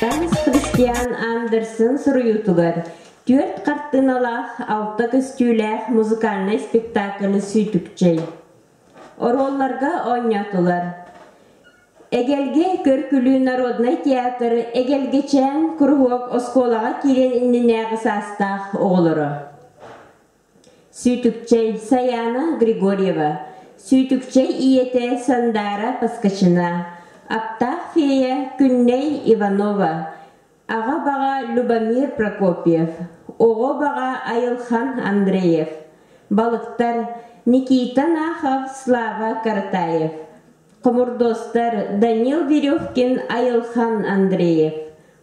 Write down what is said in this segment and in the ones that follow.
Ганс Христиан Андерсен суруйуутугар түөрт хартыыналаах, алта көстүүлээх музыкальнай спектакль «Сүүтүкчэй». Оруолларга оонньоотулар Эгэлгэ Көркүлүү народнай театр Эгэлгэчээн куруһуок оскуолаҕа киириэн иннинээҕи саастаах оҕолоро. Сүүтүкчэй Сайаана Григорьева, Сүүтүкчэй ийэтэ Сандаара Поскачина, Аптаах фея Күннэй Иванова, Аҕа баҕа Любомир Прокопьев, Оҕо баҕа Айылхан Андреев, Балыктар Никита Нахов, Слава Каратаев, Хомурдуостар Данил Веревкин, Айылхан Андреев,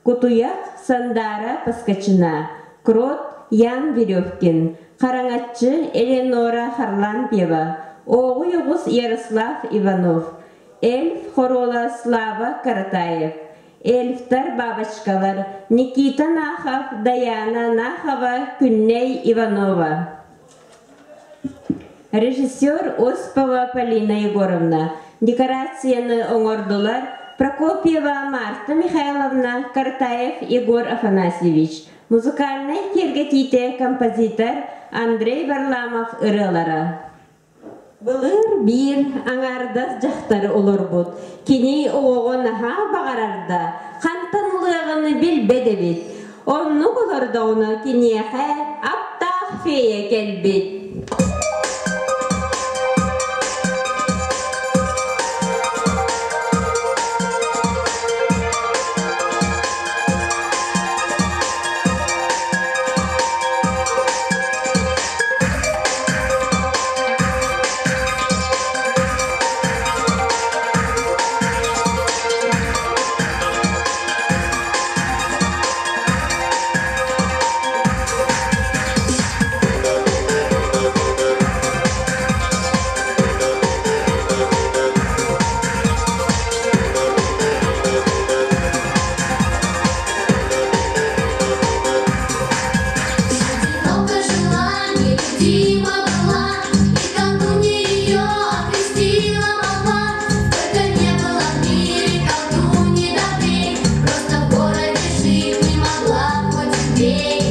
Кутуйах Сандаара Поскачина, Крот Ян Веревкин, Хараҥаччы Элеонора Харлампьева, Ооҕуй оҕус Ярослав Иванов, Эльф хоруола Слава Каратаев, Эльфтар бабочкалар Никита Нахов, Даяна Нахова, Күннэй Иванова. Режиссер Осипова Полина Егоровна. Декорацияны оҥордулар Прокопьева Марта Михайловна, Картаев Егор Афанасьевич. Музыкальнай киэргэтиитэ композитор Андрей Варламов ырыалара. Былыр биир аҥаардас дьахтары олорбут. Кини оҕоҕо наһаа баҕарар да, хантан ылыаҕын билбэт эбит. Оннук олордоҕуна киниэхэ аптаах фея кэлбит. Одиноко жила, нелюдима была, И колдунья ее окрестила молва. Только не было в мире колдуньи добрей, Просто в городе жить не могла хоть убей.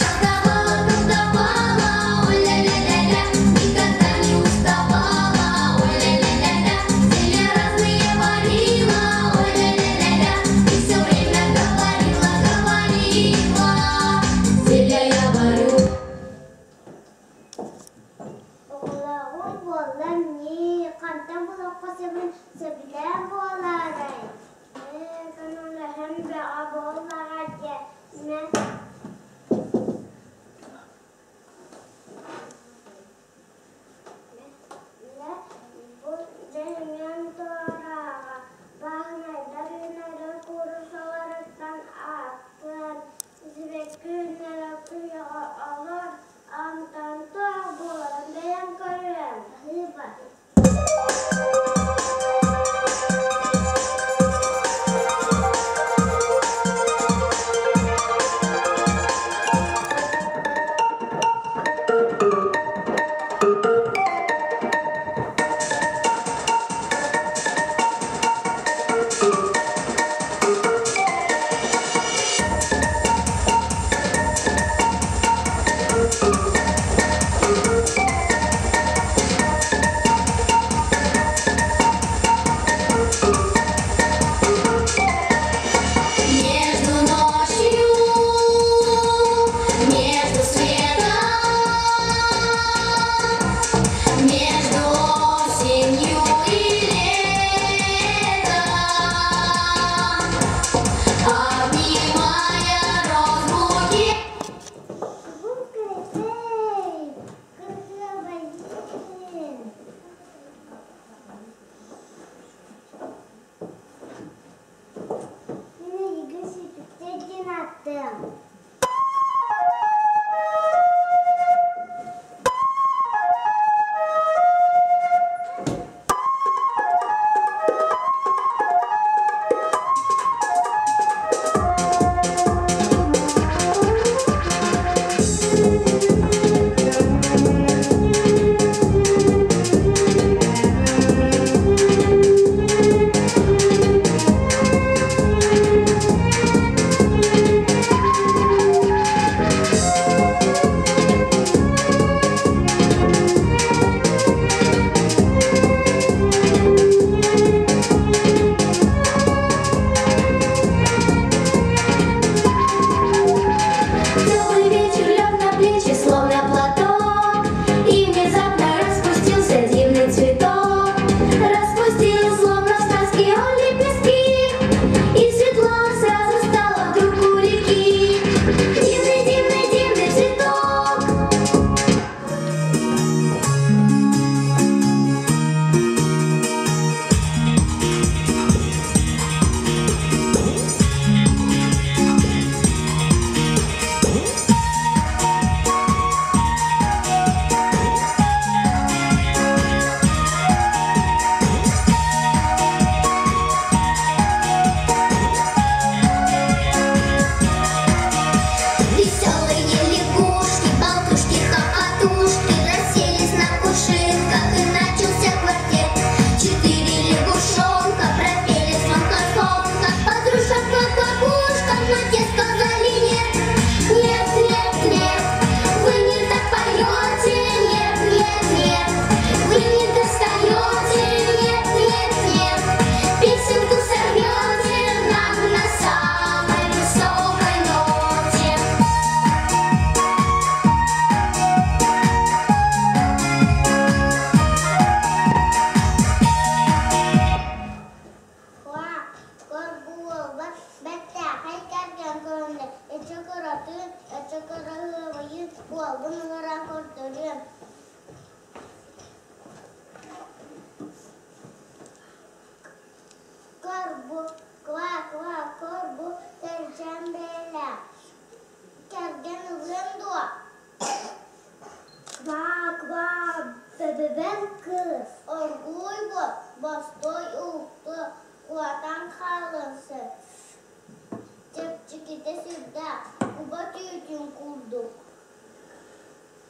Колдовала, колдовала, ой-ля-ля-ля-ля, Никогда не уставала, ой-ля-ля-ля-ля, Зелья разные варила, ой-ля-ля-ля-ля, И все время говорила, говорила. Кыратын, өссө кыраһыабайын уолбун ыҥыран көрдөрүөм. Көр бу, ква-ква, көр бу кэрчээн бэйэлээх. Кэргэн ылыаҥ дуо? Ква-ква, бэбэбэл кыыс. Оргууй буол, бостой уһуктуо, куотан хаалыан сөп. Чэпчэкитэ сүрдээх, куба түүтүн курдук.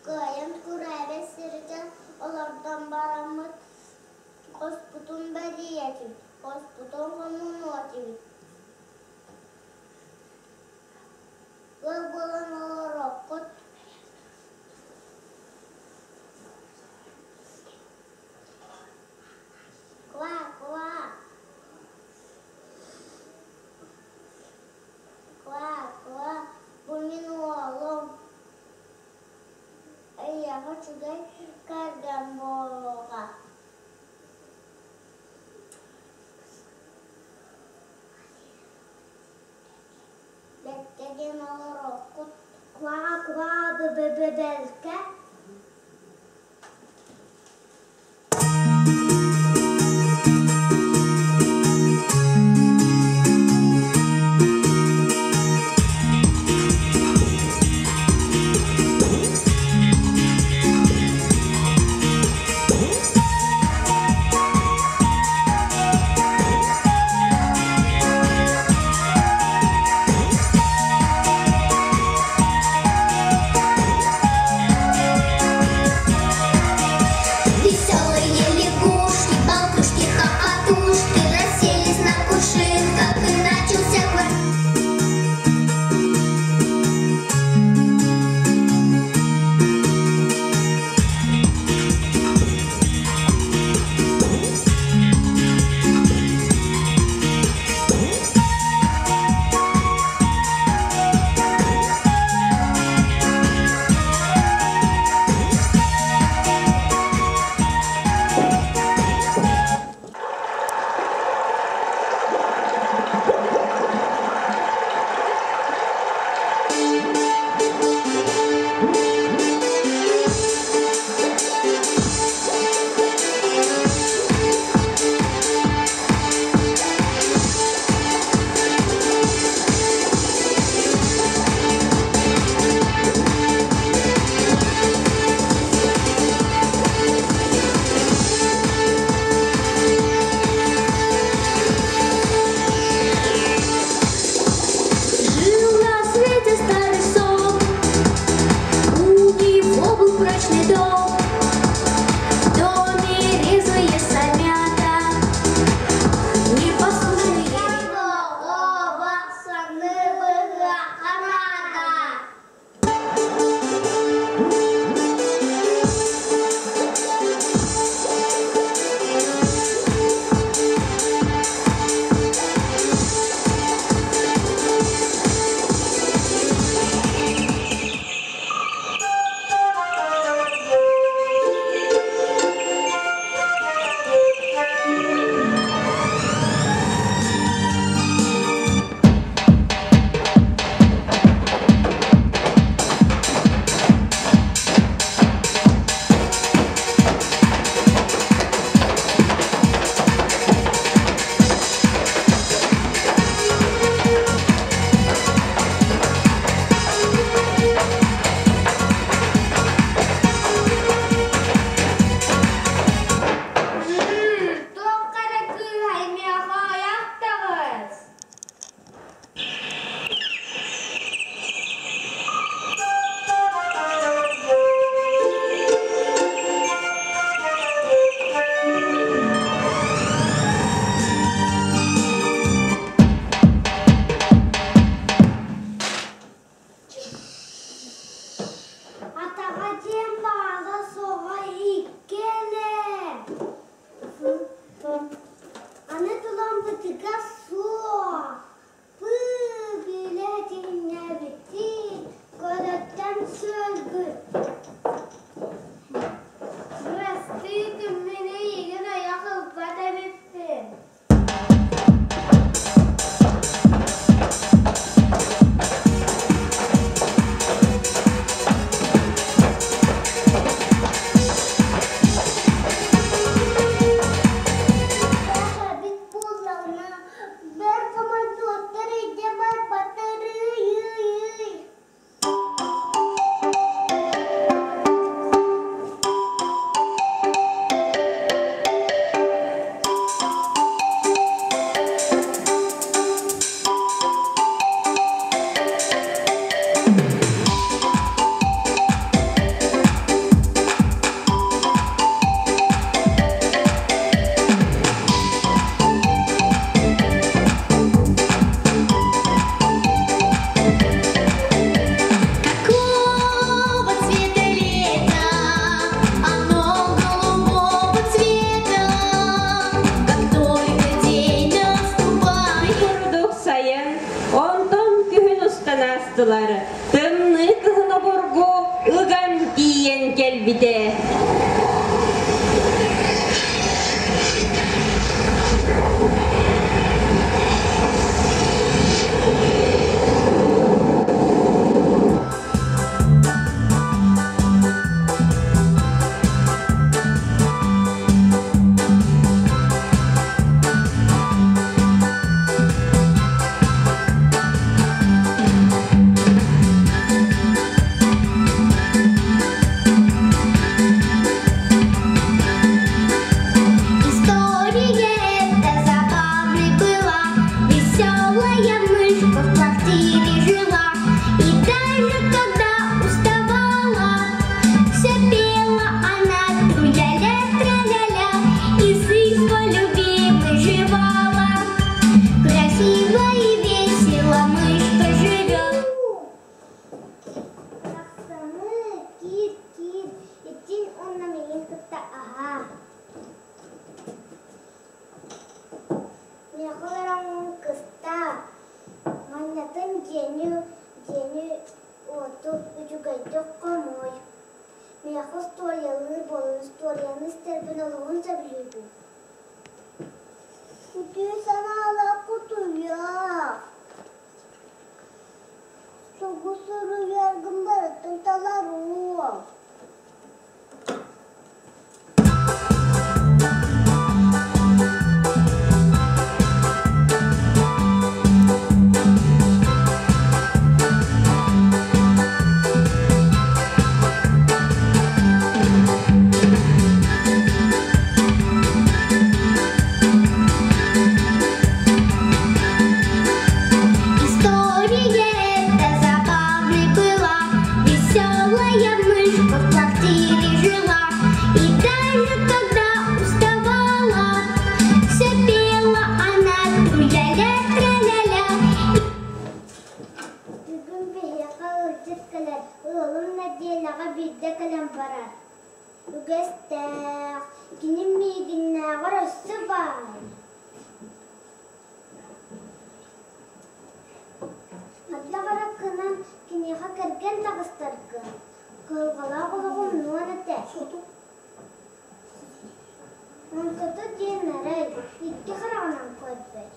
Кыайан күрээбэт сиригэр олордон бараммыт, хоспутун бэрийэтибит, хоспутун хомунуо этибит. Ыал буолан олоруоххут. Ква-ква! Ква-ква, бу мин уолум. Эйиэхэ үчүгэй кэргэн буолуоҕа. Бэркэ диэн олоруоххут. Ква-ква б-б-бэлкэ. Тымныы кыһын обургу ыган тиийэн кэлбитэ. История эта забавной была, Веселая мышка в квартире жила, И даже когда уставала, Все пела она тру-ля-ля, тра-ля-ля, И сыство любимый жевала. Красиво и весело мышка живет. Барахсаны, киир, киир, итин уонна миигин кытта аһаа. Миэхэ олороҥҥун кыстаа, манньатын дьиэни, дьиэни-уоту үчүгэйдик хомуй. Миэхэ остуоруйалыыр буолан остуоруйаны истэрбин олуһун сөбүлүүбүн. Үтүө санаалаах кутуйах. Тугу суруйаргын барытын таларуом. История эта забавной была, Веселая мышка в квартире жила, И даже когда уставала, Все пела она тру-ля-ля, тра-ля-ля. Бүгүн биһиэхэ ыалдьыт кэлэр, ыалым нэдиэлэҕэ биирдэ кэлэн барар. Үгэстээх, кини миигиннээҕэр өссө баай. Ардах эрэ гынан киниэхэ кэргэн таҕыстаргын, кыһалҕалаах олоҕум нуон этэ. Онтото диэн арай, икки хараҕынан көрбөт.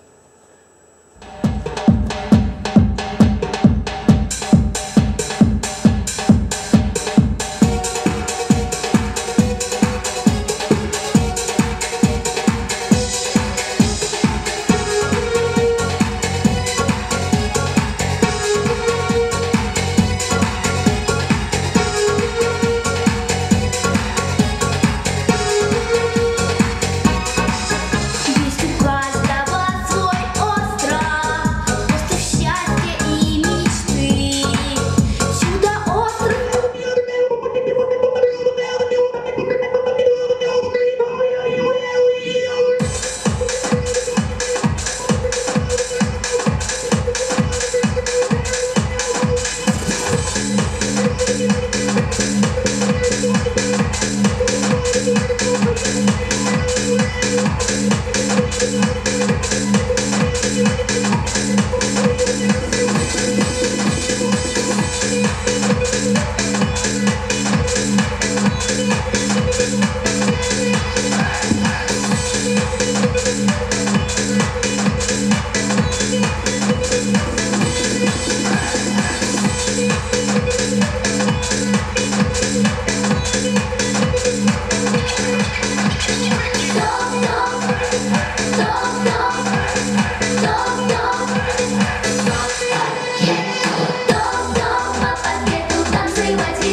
Есть у каждого свой остров, остров счастья и мечты. Чудо-остров. Топ-топ, по паркету танцевать.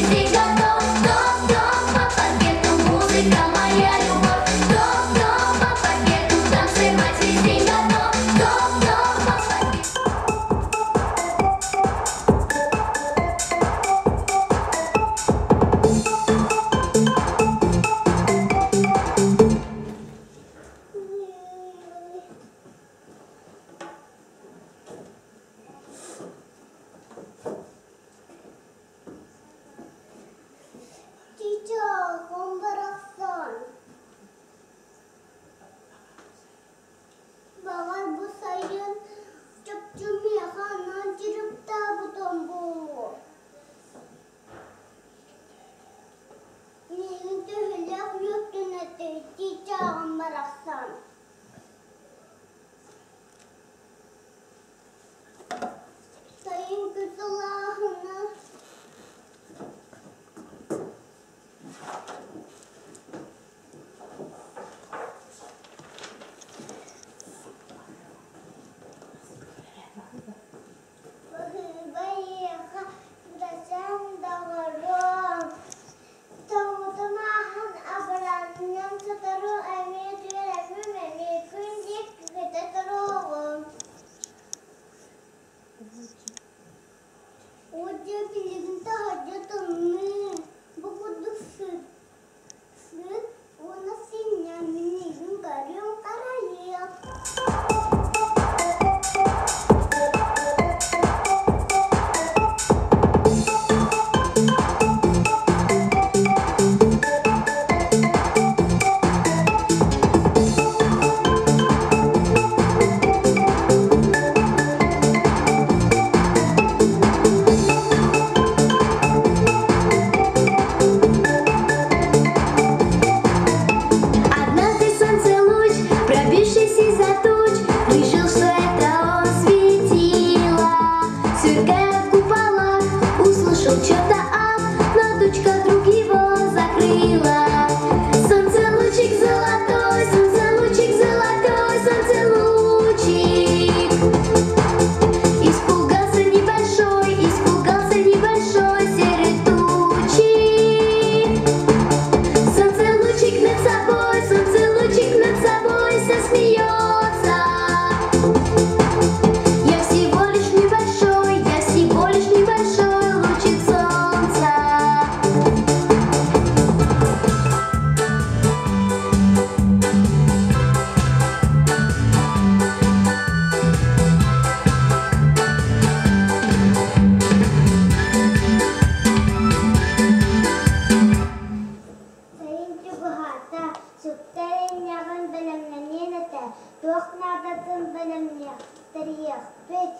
Этиэхпит.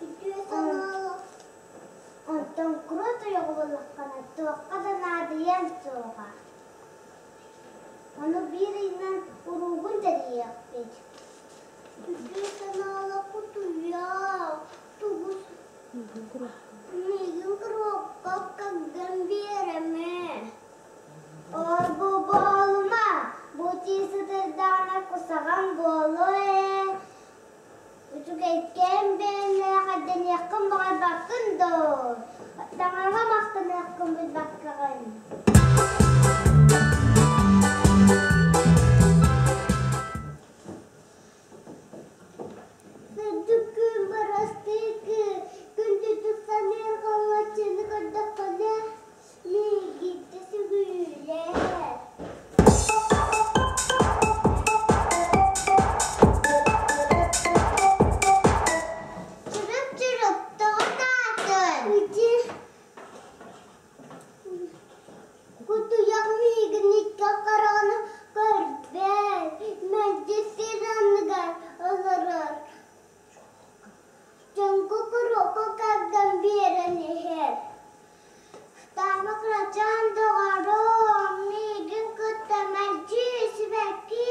Үтүө санаалаах. Онтон куруот ойоҕо буоллаххына туохха да наадыйыаҥ суоҕа. Ону биир ыйынан уруугун тэрийиэхпит. Үтүө санаалаах кутуйах, тугу миигин куруокка кырган биэрэмэ. Орбу буолума, бу тиис сытырдаҕына кусаҕан буолуо ээ. Үчүгэйкээн бэйэлээх эрдэниэххин баҕарбаккын дуо? Таҥараҕа махтаныаххын билбэккэҕин. Сырдык күн бырастыы күндүтүк саныыр халлаччыны көрдөххүнэ, миигиттэ сүгүрүүлэр. Чырып-чырып тоҕо таатын? Ити Кутуйах миигин икки хараҕынан көрбөт, мэлдьи сир анныгар олорор. Дьоҥку куруоку кэргэн биэрэн иһэр. Таама кырачаан доҕорум, миигин кытта мэлдьи сибэкки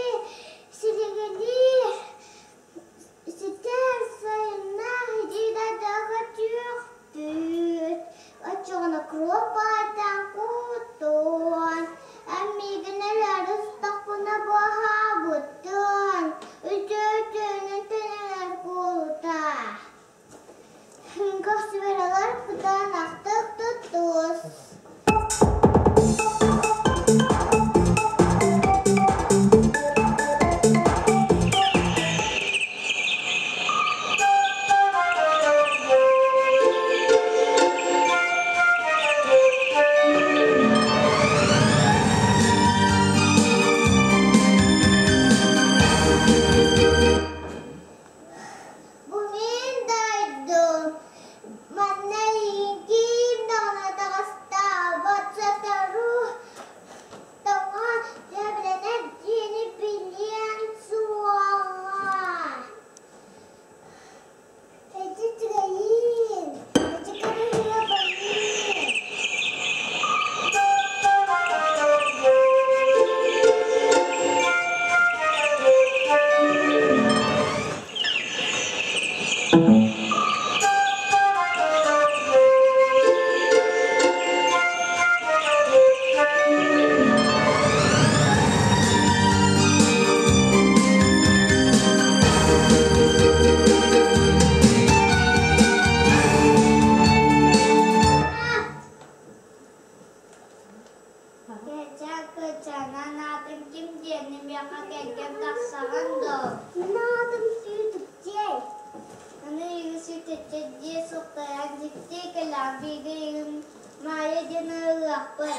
силигилии ситэр сайыннаах дьиэдээтэҕэ түөхпүт. Оччоҕуна куруоппаайтан куттуон, эн миигин өлөөрү сыттахпына буоһаабытын, үтүө-үтүөнү төнүнэр куолута. Көхсүбэрэлэр кытаанахтык туттуус. Бу мин дойдум. Манна эйигин ким даҕаны таҕыстаабат сотору тоҕо дьэбирэнэр диэни билиэҥ суоҕа. Эти үчүгэйиин, эти кырыһыабайыын. Кэчээн кыччанан аатыҥ ким диэни миэхэ кэргэн тахсаҕын дуо? Мин аатым Сүүтүкчэй. Аны игин Сүүтүкчэй дии суптайан дьикти кэлэҕин бииргэ игин Маайа диэн ыаллаахпыт.